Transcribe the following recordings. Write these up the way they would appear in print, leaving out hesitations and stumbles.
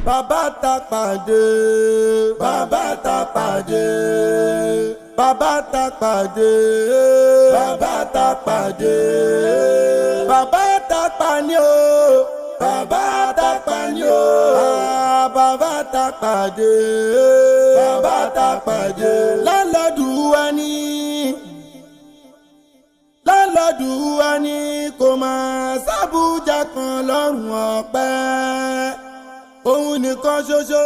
Bàbá ta pàdé, bàbá ta pàdé, bàbá ta pàdé, bàbá ta pàdé, bàbá ta pàní o, bàbá ta pàní o, bàbá ta pàdé, bàbá ta pàdé. Lálọ́dún wa ní, lálọ́dún wa ní, kò máa sábùjá kan lọ́rùn ọ̀pẹ, òun nìkan ṣoṣo.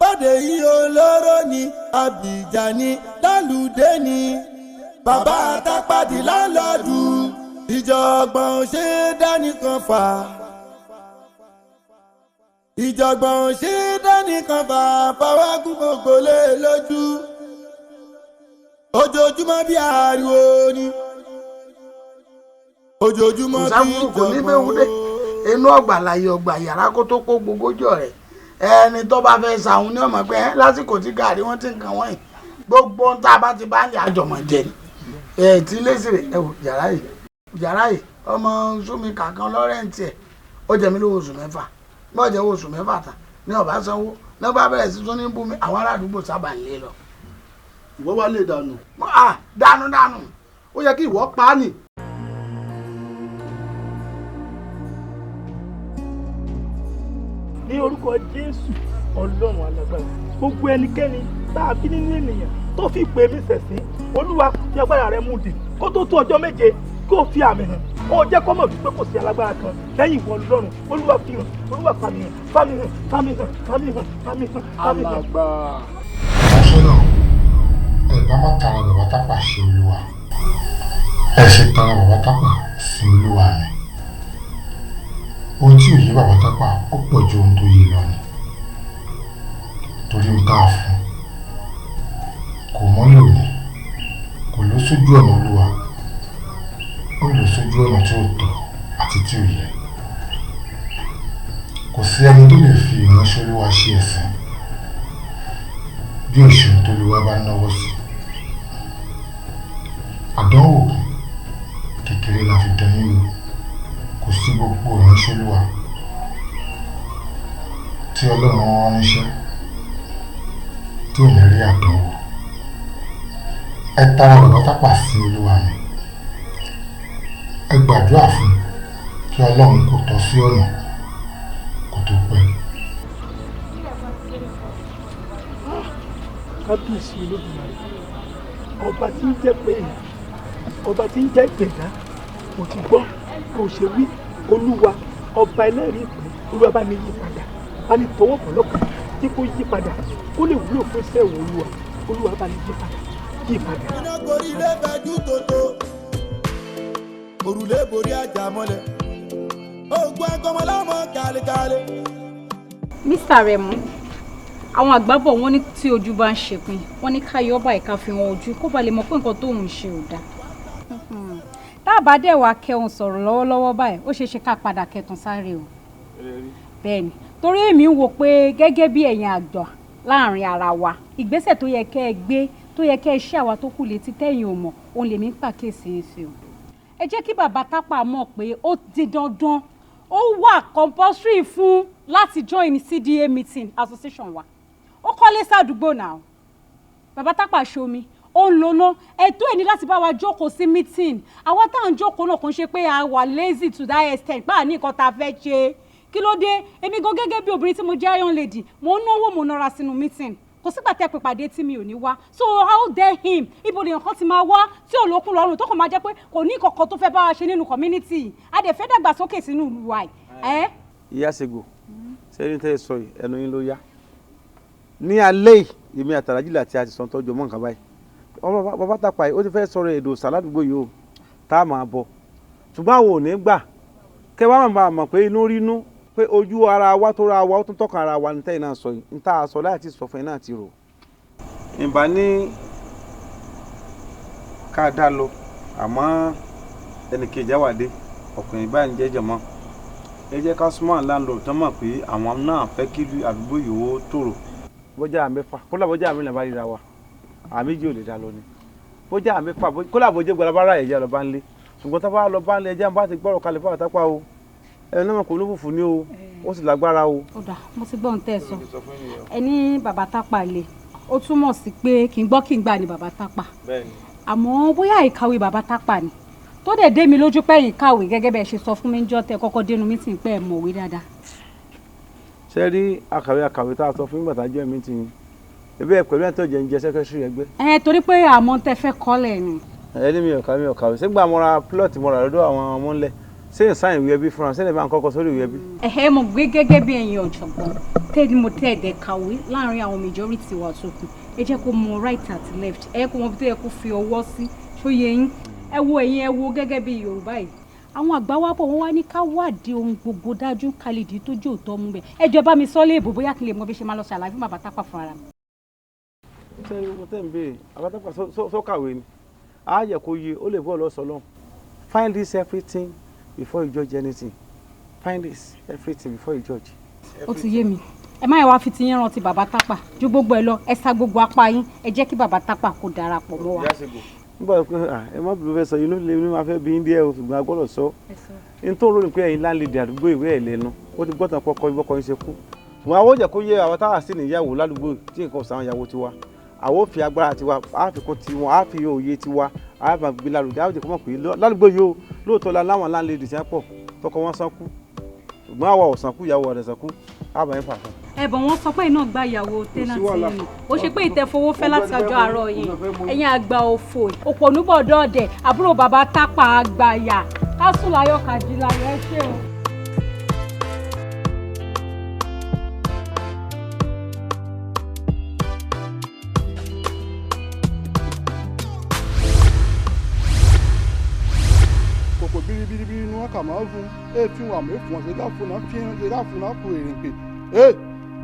Bọ́dé yìí olóró ni, Abidjan ni, lálùdé ni, bàbá àtàpàdé lálọ́dù. Ìjọ̀gbọ̀n ṣe dánìkan fà, ìjọ̀gbọ̀n ṣe dánìkan fà, fọwọ́gùn gbogbo lé lójú. Ojoojúmọ́ bí ariwo ni, ojoojúmọ́ bí ìjọ̀gbọ̀n. Inú ọgbà láyé ọgbà yàrá kó tó kó gbogbo jọ rẹ, ẹni tó bá fẹ́ sàún ní ọmọ pé lásìkò tí gàrí wọn ti ń kàn wọ́n yìí, gbogbo ń tá a bá ti bá ń yà àjọmọ̀ jẹ ni. Ẹ tí lẹ́sìrè ẹ wò yàrá yìí, yàrá yìí ọmọ súnmi kàkan lọ́rẹ́ǹtì ẹ̀, ó jẹ mí lówó oṣù 6, bí ó jẹ́ owó oṣù 6 tán ní ọ̀bá sanwó ní ọba bẹ̀rẹ̀ sí tún ní bú mi, àwọn ará àdúgbò sábà ń lé lọ. Ìwọ wá lè dànù. Dànù dànù. Ó yẹ kí ìwọ pa á nì. Ní orúkọ Jésù Ọlọ́run alágbára, gbogbo ẹnikẹ́ni tá a bí nínú ènìyàn tó fi pè mí ṣẹ̀sín, Olúwa fi agbára rẹ mú dì kó tó tó ọjọ́ 7, kó fi àmì hàn, ó jẹ́ kó mọ̀ wípé kò sí alágbára kan lẹ́yìn ìwọ Ọlọ́run. Olúwa fi hàn, Olúwa fàmì hàn, fàmì hàn, fàmì hàn, fàmì hàn, fàmì hàn, fàmì hàn. Ìtọ́sọ́nà ẹ bá má tara bàbá Tápà sí Olúwa, ẹ ṣe tara bàbá Tápà sí Olúwa mi. Ohun tí ò yé bàbá Tápà ó pọ̀ ju ohun tó yé lọ ni, torí ohun tá a fún kò mọ́ lòní, kò lọ sójú ọ̀nà Olúwa, ó lọ sójú ọ̀nà tí ò tọ́ àti tí ò yẹ. Kò sí ẹni tó lè fi ìránṣẹ́ Olúwa ṣe ẹ̀sín bí òṣèlú tó Olúwa bá náwó sí. Àdánwò kékeré la fi dán yín wò. Kò sí gbogbo ìránṣẹ́ Olúwa tí Ọlọ́run rán níṣẹ́ tí ò ní rí àdánwò. Ẹ tara bàbá Tápà sí Olúwa mi, ẹ gbàdúrà fún kí Ọlọ́run kò tọ́ sí ọ̀nà kó tó pẹ́. Kábíyèsí Olódùmarè, ọba tí ń jẹ́ pé ọba tí ń jẹ́ ìpẹ̀dá, mo ti gbọ́ kò ṣe wí. Olúwa ọba ẹlẹ́rìí ìpín, Olúwa bá mi yí padà, bá mi tọwọ́ bọ̀ lọ́kàn tí kò yí padà kó lè wúlò fún iṣẹ́ ìwọ Olúwa. Olúwa bá mi yí padà, yí padà. Iná gorí ilé fẹjú tòótọ́, òrùlé borí àjà mọ́lẹ̀, ògùn agbọmọlọ́mọ kàlẹ́kàlẹ́. Mr. Remu, àwọn àgbà bọ̀ wọ́n ní tí ojú bá ń ṣèpin, wọ́n ní ká yọ báyìí ká fi hàn ojú kó ba lè mọ̀ pé nǹkan tóun ń ṣe ò dáa. Tá a bá dẹ̀ wá kẹun sọ̀rọ̀ lọ́wọ́lọ́wọ́ báyìí, ó ṣeé ṣe ká padà kẹtàn sáré o. Bẹ́ẹ̀ni, torí èmi ń wo pé gẹ́gẹ́ bí ẹ̀yin àgbà láàrin ara wa, ìgbésẹ̀ tó yẹ kẹ́ ẹ gbé, tó yẹ kẹ́ ẹ ṣe àwa tó kù létí tẹ́yìn ò mọ̀, òun lèmi ń pàkíyèsí yín sí o. Ẹ jẹ́ kí bàbá Tápà mọ̀ pé ó di dandan, ó wà compulsory fún láti join CDA meeting association wa. Ó kọ́lé sádùúgbò náà. Bàbá Tápà ṣomi, ó ń loná, ẹ̀tọ́ ẹ̀ ní láti bá wa jókòó sí meeting. Àwa tá à ń jókòó náà kò ń ṣe pé a wà lazy to that extent, pé à ní nǹkan tá a fẹ́ ṣe. Kí ló dé? Èmi gan gẹ́gẹ́ bí obìnrin tí mo jẹ́ iron lady, mo ń náwó, mo nara sínú meeting. Kò sígbà tẹ́ pé pàdé tí mi ò ní wá. So how dare him? Ibo lèèyàn kan ti máa wá tí ò lókun lọ́rùn tó kàn máa jẹ́ pé kò ní nǹkan tó fẹ́ bá wa ṣe nínú community. A dẹ̀ fẹ́ dàgbàsókè sínú ìlú wa yìí. Ìyá Ṣègò, sẹ́ni tẹ́ ẹ sọ yìí, ẹnu yín ló yá. Ní alẹ́ yìí, èmi àtàlájì láti àti sọ̀tọ́ jọ mọ́ nǹkan báyìí. Ọmọ bàbá Tápà yìí, ó ti fẹ́ sọ̀rọ̀ èdè òòṣà ládùúgbò yìí o, tá a máa bọ̀. Ṣùgbọ́n àwọn ò ní gbà. Kẹ́ wá máa mọ̀ pé inú rínú, pé ojú ara wa tó ra wa, ó tún tọ́ka ara wa ní tẹ́yìn náà sọ yìí. Ní tá a sọ láì tí sọ fún yín náà ti rò. Ìbá ní ká dá lọ, àmọ́ ẹnìkejì àwàdé, ọkùnrin báyìí ń jẹ́jẹ̀ mọ́. Ẹ jẹ́ ká súnmọ́ landlord tán mọ̀ pé àwọn náà fẹ́ kí àdúgbò yìí ó tòrò. Bọ́jà mẹ́fà, kólà bọ́jà mi là bá ríra wa, àmì jì ò lè dá lọ ni. Bọ́jà mẹ́fà, kólà bọ́jà gbọ́dọ̀ bá ra ẹ̀jẹ̀ lọ bá ń lé. Ṣùgbọ́n tá a bá lọ bá ń lé, ẹjẹ́ bá ti gbọ́rọ̀ kalẹ̀ fún àtàpá o. Ẹ náà kò ní fùfú ní o, ó sì lágbára o. Ó dà, mo ti gbọ́ ohun tẹ́ ẹ sọ. Ẹ ní bàbá Tápà le, ó túmọ̀ sí pé kì í gbọ́ kì í gbà ní bàbá Tápà. Àmọ́ bóyá ìkàwé bàbá Tápà ni tó dẹ̀ dé mi lójú pé ẹ̀yin kàwé, gẹ́gẹ́ bẹ́ẹ̀ ṣe sọ fún mi níjọ́ tẹ́ kọ́kọ́ dénú meeting pé ẹ mọ̀wé dáadáa. Ṣé rí akàwé tá a sọ fún ìgbà tá a jẹ́ mi ti yín ebi ẹ pẹ̀lú ẹ̀ tó jẹ́ ń jẹ́ secretary ẹgbẹ́. Ẹ torí pé àmọ́ tẹ́ fẹ́ kọ́lẹ̀ ni. Ẹni mi ò kàwé sígbà mo ra plot, mo rà lọ́dọ̀ àwọn ọmọ ńlẹ̀, ṣé n sáyìn ìwé ẹbí fúnra ṣé lè bá ń kọ́kọ́ sórí ìwé ẹbí. Ẹ̀hẹ́, mo gbé gẹ́gẹ́ bí ẹ̀yin ọ̀jọ̀gbọ́n tẹ́ ni mo tẹ́ ẹ̀dẹ̀ kàwé láàrin àwọn majority wa tó kù, ẹ jẹ́ kó mọ right àti left, ẹ kó mọ bí tó yẹ kó fi ọwọ́ sí, ṣó yẹ yín? Ẹ wo ẹ̀yin, ẹ wo gẹ́gẹ́ bí Yorùbá yìí, àwọn àgbà wa bọ̀, wọ́n wá ní ká wádìí ohun gbogbo dájú, ká lè di tó jẹ́ òótọ́ mú bẹ́ẹ̀. Ẹ jọ̀ọ́, bá mi sọ léèbù, bóyá kí n lè mọ bí ṣe máa lọ ṣàlàyé fún bàbá Tápà fún ara mi. Ṣé mo tẹ́ ń béèrè bàbá Tápà sọ kàwé ni, á yẹ kó yé, ó lè bọ́ lọ sọ lọ́hùn. Find this everything before you judge anything. Find this everything before you judge. Ó ti yé mi. Ẹ má yẹ wá fi ti yín rántí bàbá Tápà ju gbogbo ẹ lọ. Ẹ sa gbogbo apá yín, ẹ jẹ́ kí bàbá Tápà kó darapọ̀ mọ́ wa. Nígbà tó ẹ má bí fẹ́ sọ inú lè ní máa fẹ́ bí díẹ̀ o, ṣùgbọ́n a gbọ́dọ̀ sọ n tó rò ní pé ẹ̀yin láńlẹ́dì àdúgbò ìwé ẹ̀ lẹ́nu ó ti gbọ́tàn kọ́kọ́ ibọ́kọ́ yín ṣe kú. Ṣùgbọ́n àwọn ò jẹ́ kó yé àwọn táwa sí níyàwó ládùúgbò tí nǹkan ọ̀sán ìyàwó tiwa, àwọn ò fi agbára tiwa, á fi kún tiwọn, á fi òye tiwa, á fi gbé lárugẹ, á jẹ́ kó mọ̀ pé ládùúgbò yìí o, lóòótọ́ la láwọn láńlẹ́dì tí wọ́n pọ̀ tọkọ wọn sán kú, ṣùgbọ́n àwa ò sàn kú, ìyàwó rẹ̀ sàn kú, á bá yín fà fún. Ẹ̀bọ̀n, wọn sọ pé iná gba ìyàwó tenant yìí, ó ṣe pé ìtẹ̀fowó fẹ́ láti ọjọ́ àárọ̀ yìí. Ẹ̀yin àgbà òfò, òpònúbọ̀dọ̀ ọ̀dẹ̀, àbúrò bàbá Tápà àgbàyà, ká sùn láyọ̀, ká jí láyọ̀. Ẹ ṣé o. Kòkò biribiribiri ni wọ́n kà máa ń fún èéfín wà mí fún ọ̀sẹ̀ láfúnà fi hàn ṣe láfúnà kù èrìǹpè ẹ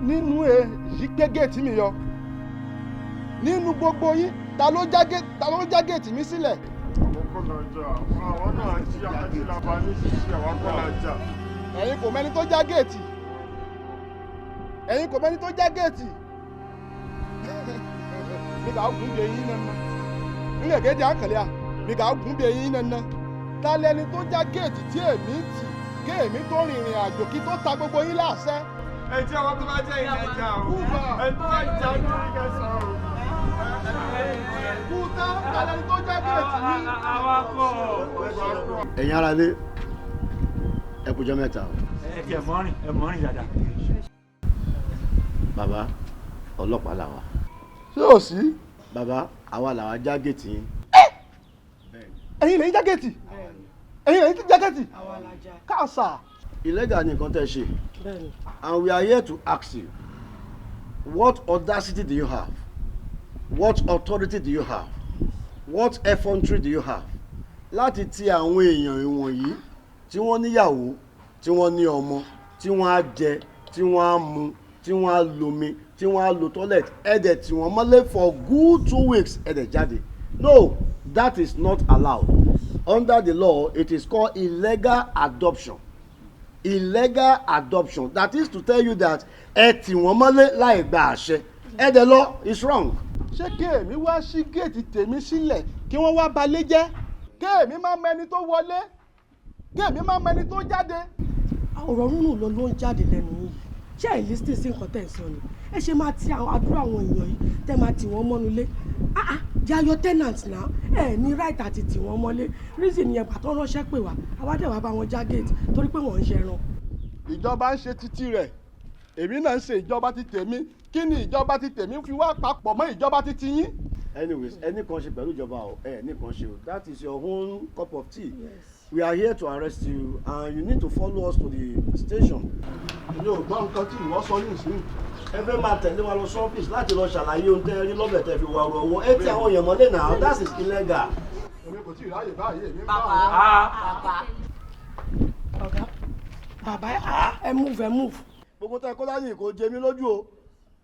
nínú ẹ yí gbé géètì mi yọ nínú gbogbo yín. Ta ló já géètì mi sílẹ̀? Àwọn kọ́ la jà, àwọn náà jí àti làbá ní ṣíṣe, àwọn kọ́ la jà. Ẹ̀yin kò mẹ́ni tó já géètì, ẹ̀yin kò mẹ́ni tó já géètì. Mi kà á gùn bí eyín nana nílẹ̀ kéde àkàlẹ́ à, mi kà á gùn bí eyín nana. Ta lẹni tó já géètì tí èmi tì kí èmi tó rìnrìn àjò kí tó ta gbogbo yín láṣẹ? Ẹ jẹ́ àwọn tó bá jẹ́ ìdájà o, ẹ tó bá jà ní kẹsàn-án o. Kúta, ta lẹni tó já géètì mi? Àwa kọ́. Ẹ̀yin ará ilé, ẹ kújọ́ mẹ́ta o. Ẹ tiẹ̀ mọ́rìn, ẹ mọ́rìn dáadáa. Bàbá ọlọ́pàá làwa. Ṣé ò sí? Bàbá, àwa làwa já géètì yín. Ẹ̀yin lè já géètì, ẹ̀yin lè já géètì káàsà. Illegal ni nǹkan tẹ́ ṣe, and we are here to ask you, what audacity do you have, what authority do you have, what effrontery do you have láti ti àwọn èèyàn ìwọ̀nyí tí wọ́n níyàwó, tí wọ́n ní ọmọ, tí wọ́n á jẹ, tí wọ́n á mu, tí wọ́n á lomi, tí wọ́n á lo toilet, ẹ̀dẹ̀ tí wọ́n mọ́lé for good 2 weeks, ẹ̀dẹ̀ jáde? No, that is not allowed under the law. It is called illegal adoption. Illegal adoption, that is to tell you that ẹ tì wọ́n mọ́lé láì gba àṣẹ, ẹ dẹ̀ lọ, is wrong. Ṣé kí èmi wá sí géètì tèmi sílẹ̀ kí wọ́n wá balẹ̀ jẹ́, kí èmi má mẹni tó wọlé, kí èmi má mẹni tó jáde? Ọ̀rọ̀ rúnrún lọ ló ń jáde lẹ́nu yìí. Ṣé ẹ̀ listen sí nǹkan tẹ̀ ń sọ ni? Ẹ ṣe máa ti àwọn àdúrà àwọn èèyàn yìí tẹ́ máa tì wọ́n mọ́nu lé? Ah ah, they are your tenants now. Ẹ ní right àti tì wọ́n mọ́lé. Reason yẹn pàtó ránṣẹ́ pè wá, àwa dẹ̀ wá bá wọn já gate torí pé wọ́n ń ṣẹran. Ìjọba ń ṣe títí rẹ̀, èmi náà ń ṣe ìjọba ti tèmi. Kí ni ìjọba ti tèmi fi wá papọ̀ mọ́ ìjọba ti ti yín? Anyways, ẹnì kan ṣe pẹ̀lú ìjọba o, ẹ ní kan ṣe o, that is your own cup of tea. Yes. We are here to arrest you and you need to follow us to the station. Èmi ò gbọ́ nǹkan tí ìwọ sọ nísìnyí. Ẹ fẹ́ máa tẹ̀lé wa lọ sọ́fíìsì láti lọ ṣàlàyé ohun tẹ́ ẹ rí lọ́bẹ̀ tẹ́ fi wà rọ̀ ọwọ́ ẹ tí àwọn èèyàn mọ́lẹ̀ náà. That is illegal. Èmi kò tí ì ráyè báyìí, èmi ń bá Bàbá, àwọn. bàbá. Ọ̀gá, bàbá, ẹ move, ẹ move. Gbogbo tẹ kó dání kò jẹ mí lójú o,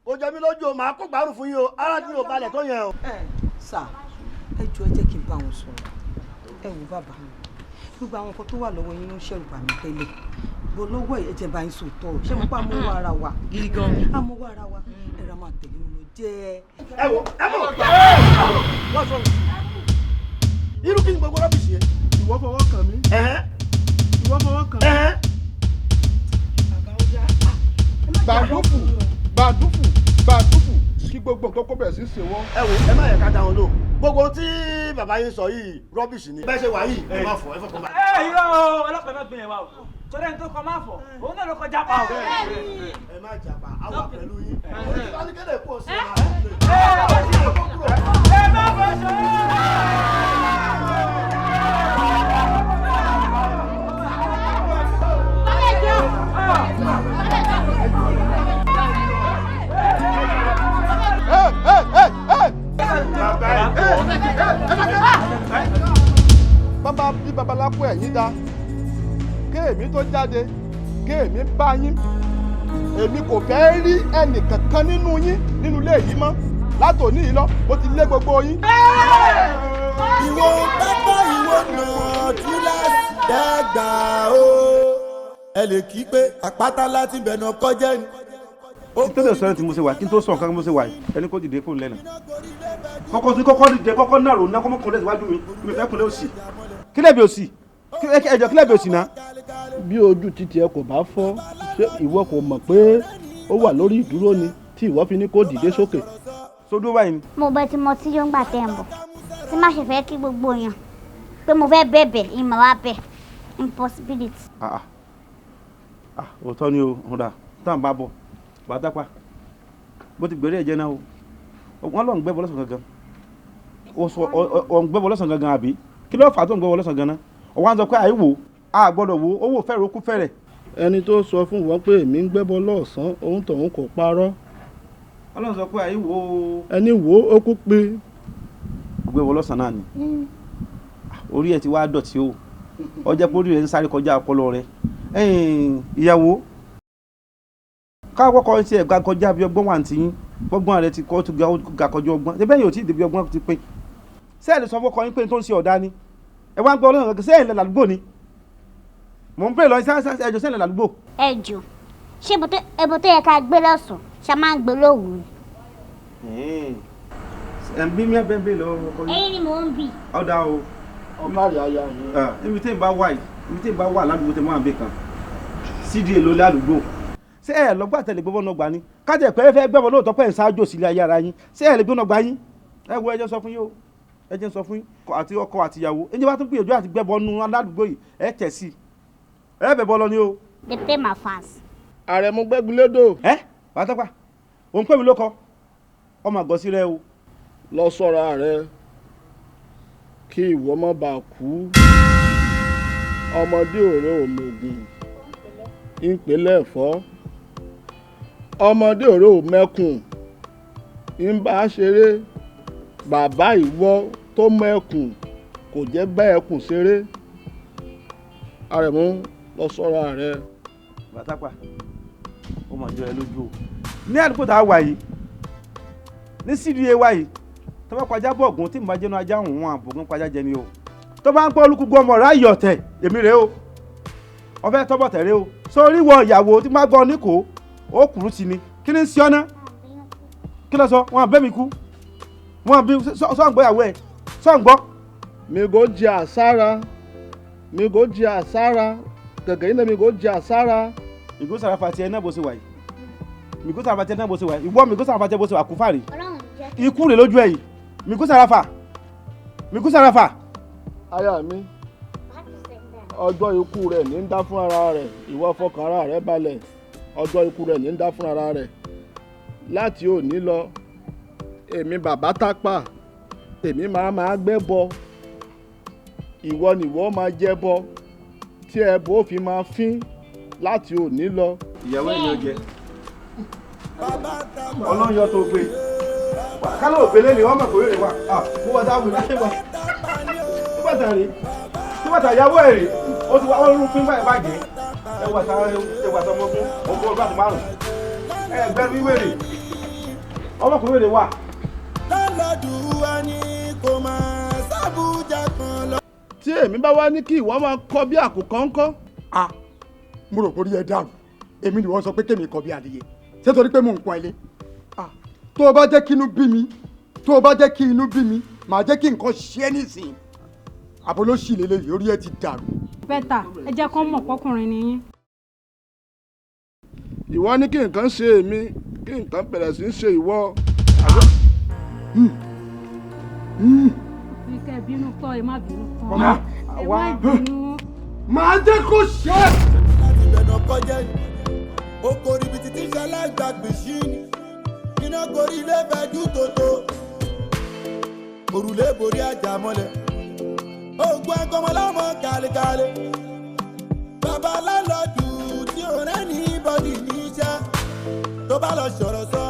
kò jẹ mí lójú o. Màá kó gbárùn fún yín o, ara tí yóò balẹ̀ tó yẹn o. Ẹ sà, ẹ jọ̀ọ́, ẹ jẹ́ kí n bá wọn sọ̀rọ̀. Ẹ wò bàbá, gbogbo àwọn nǹkan tó wà lọ́wọ́ yín ló ń ṣẹ̀rù bà mí tẹ́lẹ̀ bọ́ lọ́wọ́ ẹ̀. Jẹ́ bá yín sòótọ́ o, ṣé mo pa amówó ara wa gidi gan, amówó ara wa, ẹ ra máa tẹ̀lé wọn lọ jẹ́. Ẹ wo, ẹ mọ wọ́n sọ irú kí ni gbogbo rubbish yẹn? Ìwọ fọwọ́ kàn mí. Ìwọ fọwọ́ kàn mí. Gbàdúfù gbàdúfù gbàdúfù kí gbogbo nǹkan kó bẹ̀rẹ̀ sí ṣe wọ́n. Ẹ wo, ẹ má yẹ ká dá wọn lóhùn. Gbogbo ohun tí bàbá yín sọ yìí, rubbish ni. Bẹ́ẹ̀ ṣe wà yìí, ẹ má fọ, ẹ fọkàn balẹ̀. Ẹ irọ́ o, ọlọ́pàá má gbìyànjú wa o, torí ẹni tó kọ máa fọ òun náà ló kọ jápa o. Ẹ má jàpá, a wà pẹ̀lú yín. Oníkálukẹ́lẹ̀ kò sí wa. Ẹ má fọ ṣe. Bàbá bí babaláko ẹ̀yìn dá kéèmí tó jáde kéèmí bá yín, èmi kò fẹ́ rí ẹnì kankan nínú yín nínú ilé yìí mọ́. Látòní yìí lọ, mo ti lé gbogbo yín. Ìwọ pápá, ìwọ náà túláàsì dẹ́gbà o. Ẹ lè kí pé àpáta láti bẹ̀nà kọjá ni. Kí tó lè sọ ẹni tí mo ṣe wà, kí n tó sọ nǹkan mo ṣe wà yìí, ẹni kò dìde kó lẹ́nu kọ́kọ́ sí kọ́kọ́ dìde kọ́kọ́ náà rò ná kọ́mọ́ kúnlẹ̀ síwájú mi. Mi fẹ́ kúnlẹ̀ òsì, kílẹ̀ bí òsì, ẹjọ́ kílẹ̀ bí òsì náà. Bí ojú títì ẹ kò bá fọ́, ṣé ìwọ kò mọ̀ pé ó wà lórí ìdúró ni tí ìwọ fi ní kó dìde sókè? Sódó báyìí ni. Mo bẹ tí mo ti yóò ń gbà tẹ́ ń bọ̀ tí má ṣe fẹ́ kí gbogbo èèyàn pé mo fẹ́ bẹ̀bẹ̀ ìmọ̀ wa bẹ̀ impossibility. Òótọ́ ni o, ọ̀dà tá à ń bá bọ̀ bàtàpá bó ti gbèrè ẹ̀jẹ̀ náà o, wọ́n lọ ń gbẹ́bọ lọ́sàn gangan, o sọ ọ̀ ń gbẹ́bọ lọ́sàn gangan àbí kí ló fà á tó ń gbẹ́bọ lọ́sàn gangan? Ọ̀wọ́n á sọ pé àìwò a gbọ́dọ̀ wo owó fẹ́rẹ̀ okú fẹ́rẹ̀. Ẹni tó sọ fún wọn pé èmi ń gbẹ́bọ lọ́sàn-án, òun tọ̀hún kò parọ́. Ọlọ́run sọ pé àìwò. Ẹni wo ó kú pé. Gbẹ́bọ lọ́sàn náà ni orí ẹ ti wá dọ̀tí o, ó jẹ́ pé orí rẹ ń sáré kọjá ọpọlọ rẹ. Ìyàwó káwọ́ kọ́ ṣe ẹ̀gbá kọjá bí ọgbọ́n wà ní tiyín, gbọ́gbọ́n rẹ ti kọ́ tó ga kọjá ọgbọ́n ṣé bẹ́ẹ̀ yóò tí ì débi ọgbọ́n ti pín. Sẹ́ẹ̀lì sọ fọ́kọ yín pé tó ń ṣe ọ̀dá ni ẹ wá ń gbọ́ ọlọ́run, sẹ́ẹ̀lì làdúgbò ni mò ń bèrè lọ, ẹjọ́ sẹ́ẹ̀lì làdúgbò. Ẹ jọ, ṣé ẹbọ tó yẹ ká gbé lọ́sàn-án ṣe máa ń gbé lóru ni? Ẹ̀ ń bí mi ẹ̀ bẹ́ẹ̀ bẹ́ẹ̀ lọ ọkọ yín. Ẹ̀yin ni mò ń bì. Ọ̀dà o. Ọmọ àrẹ aya mi. Ibi tí n bá wà yìí, ibi tí n bá wà ládùúgbò tẹ máa ń bẹ kan cda ló ládùúgbò, ṣé ẹ lọ́gbà tẹ̀lé gbọ́bọ́ náà gbà ní kájẹ̀ pé ẹ fẹ́ gbẹ́bọ̀ lóòótọ́ pé ẹ̀ ń ṣáájú òsì ilé ayé ara yín, ṣé ẹ lè gbóná gbà yín? Ẹ wo, ẹjọ́ sọ fún yín o, ẹ jẹ́ sọ fún yín, àti ọkọ àti ìyàwó, ẹ jẹ́ bá tún gbìyànjú àti gbẹ́bọ̀ nu aládùúgbò yìí, ẹ tẹ̀ sí i, ẹ bẹ̀ bọ́ lọ ni o. They pay my fans. Àrẹ̀mú gbẹ́gulédò. Ẹ bàtàpá òun pè mí ló kọ ọmọ àgọ́ sí rẹ o. Lọ sọ́ra rẹ kí ìwọ má bàa kú. Ọmọdé òre òmògùn ìpínlẹ̀ ẹ̀fọ́, ọmọdé òre òmẹkùn ń bá a ṣeré, bàbá ìwọ tó mẹkùn kò jẹ́ bá ẹkùn ṣeré. Àrẹ̀mú, lọ sọ́ra rẹ. Bàtàpá ó mà jọ ẹ lójú o. Ní àdúgbò tá a wà yìí, ní cda wa yìí, tó bá kọjá bọ̀ ọ̀gùn tí mo bá jẹ́nu ajá òun wọn àbògùn kọjá jẹ ni o. Tó bá ń pọ́ olúkúgbọ́ ọmọ ráyè ọ̀tẹ̀ èmi rèé o, ọfẹ́ tọ́bọ̀ tẹ̀lé o. Sórí wọ ìyàwó tí má gbọ́ níkò ó kùrú sí ni, kí ni ń ṣe ọ́nà? Kí ló sọ? Wọn bẹ́ mi kú, wọn bí sọ̀ǹgbọ́ ìyàwó ẹ̀ sọ̀ǹgbọ́. Mi kò jẹ àsára, mi kò jẹ àsára gẹ̀gẹ̀ yìí náà, mi kò jẹ àsára. Ìgò sàràfà tiẹ̀ náà bó ṣe wà yìí, mìgò sàràfà tiẹ̀ náà bó ṣe wà yìí, ìwọ mìgò sàràfà tiẹ̀ bó ṣe wà kúfàrí ikú rè lójú ẹ̀ yìí, mìgò sàràfà, mìgò sàràfà. Aya mi, ọjọ́ ikú rẹ̀ ní ń dá fún ara rẹ̀, ìwọ fọkàn ara rẹ̀ balẹ̀, ọjọ́ ikú rẹ̀ ní ń dá fún ara rẹ̀. Láti òní lọ, èmi bàbá tápà, èmi máa gbẹ́bọ, ìwọ nìwọ máa jẹbọ tí ẹbọ ó fi máa fín láti òní lọ. Ìyàwó ẹ̀ ni ó jẹ ọlọ́run yọ tó gbé kálọ̀ ògbélé ni wọ́n mọ̀ pé wèrè wà mo wà táwọn ìlú wa tó bàtà rè tó bàtà ìyàwó ẹ̀ rè ó ti wá ọrùn fún báyìí bàjẹ́ ẹwà tá ẹwà tó ọmọkún ogún ọdún àti márùn ẹ gbẹrú wíwèrè ọmọkùnrin wèrè wà. Lọ́lọ́dún wa ni kò máa sábùjá kan lọ. Tí èmi bá wá ní kí ìwọ máa kọ bí àkùkọ ńkọ́. A mo rò kórí ẹ dàrú, èmi ni wọ́n sọ pé kémi kọ bí adìyẹ, ṣé torí pé mò ń pọn ilé? Tó o bá jẹ́ kí inú bí mi, tó o bá jẹ́ kí inú bí mi, màá jẹ́ kí nǹkan ṣe é nísìnyí. Àbọ̀ ló ṣì lélẹ́yìí, orí ẹ ti dàrú. Bẹ́tà ẹ jẹ́ kó mọ̀ pọ́kùnrin ni yín. Ìwọ ní kí nǹkan ṣe èmi, kí nǹkan bẹ̀rẹ̀ sí í ṣe ìwọ. Kẹ́ ẹ bínú tán, ẹ má bínú tán. Màmá, Ẹ má bínú. Màá jẹ́ kó ṣe é. Láti bẹ̀nà kọjá ni oko ribiti tí ṣẹlẹ̀ gbàgbé sí ni iná gorí ilé fẹjú tòótọ́ òrùlé borí àjà mọ́lẹ̀ oògùn ẹ̀kọ́mọlámọ kàlẹ́kàlẹ́ bàbá lálọ́dù tí ò rẹ́ ní bọ́dì níṣẹ́ tó bá lọ sọ̀rọ̀ sọ